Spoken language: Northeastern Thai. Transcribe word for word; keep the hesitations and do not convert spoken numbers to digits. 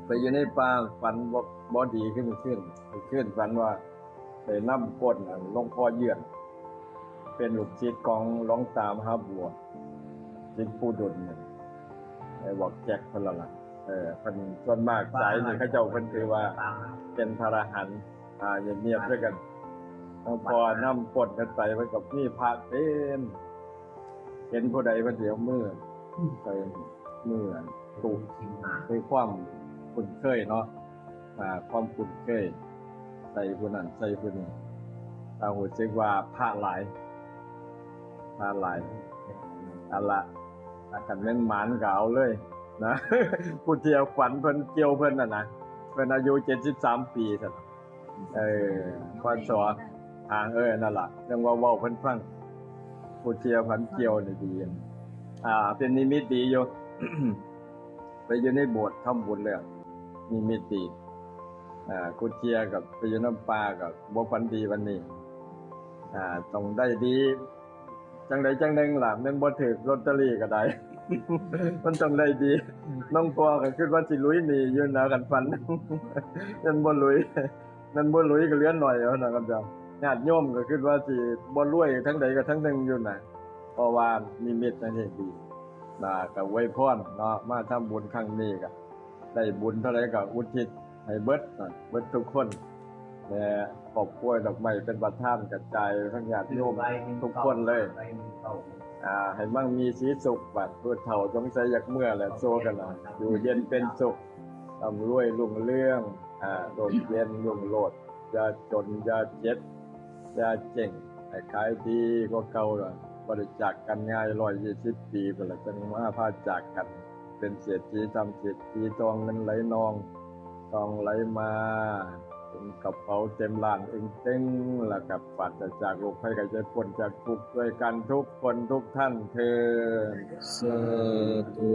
ไปอยู่ในป่า ฝันบ่บ่ดีขึ้นขึ้นขึ้นฝันว่าไปนำก้นหลวงพ่อเยือน เป็นลูกศิษย์ของหลวงตามหาบัว ศิษย์ปู่ดุลเนี่ย ไอ้บอกแจ็คเพิ่นละล่ะ เออเพิ่นส่วนมากสายนี่เขาเจ้าเพิ่นถือว่าเป็นพระอรหันต์ อ่าเงียบๆด้วยกัน หลวงพ่อนำก้นกันไป มันก็มีพระเต็ม เห็นผู้ใดเพิ่นสิเอามือไป มือตุก ด้วยความคุ้นเคยเนาะ อ่า ความคุ้นเคย ใส่ผู้นั้นใส่ผู้นี้ ถ้ารู้สึกว่าพระหลาย พระหลาย อันละ ถ้าคันแม่นหมานก็เอาเลยนะ ผู้เที่ยวฝันเพิ่นเกี่ยวเพิ่นน่ะนะ เพิ่นอายุเจ็ดสิบสามปีซั่น เออ พ.ศ. ห่าง เออ นั่นล่ะ จั่งว่าเว้าเพิ่นฟัง ผู้เที่ยวฝันเกี่ยวนี่ดี อ่า เป็นนิมิตดีอยู่ ไปอยู่ในโบสถ์ทำบุญแล้ว นิมิตดี อ่า กุเจียกับไปอยู่น้ำปลากับบ่ฝันดีวันนี้ อ่า ต้องได้ดี จังใดจังหนึ่งล่ะ แม่นบ่ถืกลอตเตอรี่ก็ได้ มันต้องได้ดี น้องพ่อก็คิดว่าสิลุยหนีอยู่นะ กันฝัน แม่นบ่ลุย แม่นบ่ลุยก็เหลือหน่อยเอานะครับเจ้า ญาติโยมก็คิดว่าสิบ่รวยทั้งใดก็ทั้งหนึ่งอยู่นะ เพราะว่านิมิตนั่นเองดี นะ ก็อวยพรเนาะ มาทำบุญครั้งนี้ก็ได้บุญเท่าใดก็อุทิศให้เบิดนะ เบิดทุกคน และครอบครัวดอกไม้เป็นประธานกระจายทั้งญาติโยมทุกคนเลย อ่า ให้มั่งมีสีสุข บัดผู้เฒ่าสงสัยอยากเมื่อแหละ โซกันนะ อยู่เย็นเป็นสุข ร่ำรวยรุ่งเรือง อ่า ร่มเย็นรุ่งโรจน์ อย่าจน อย่าเจ็บ อย่าเจ๊ง ให้ขายดีกว่าเก่าล่ะ บ่ได้จากกันง่าย ร้อยยี่สิบปีพุ้นล่ะ จั่งมาพาจากกัน เป็นเศรษฐีทำเศรษฐี ทองเงินไหลนอง ทองไหลมา เต็มกระเป๋าเต็มล้านเอิงเต็ง แล้วก็ปราศจากโรคภัยไข้เจ็บ พ้นจากทุกข์ด้วยกันทุกคนทุกท่านเทอญ สาธุ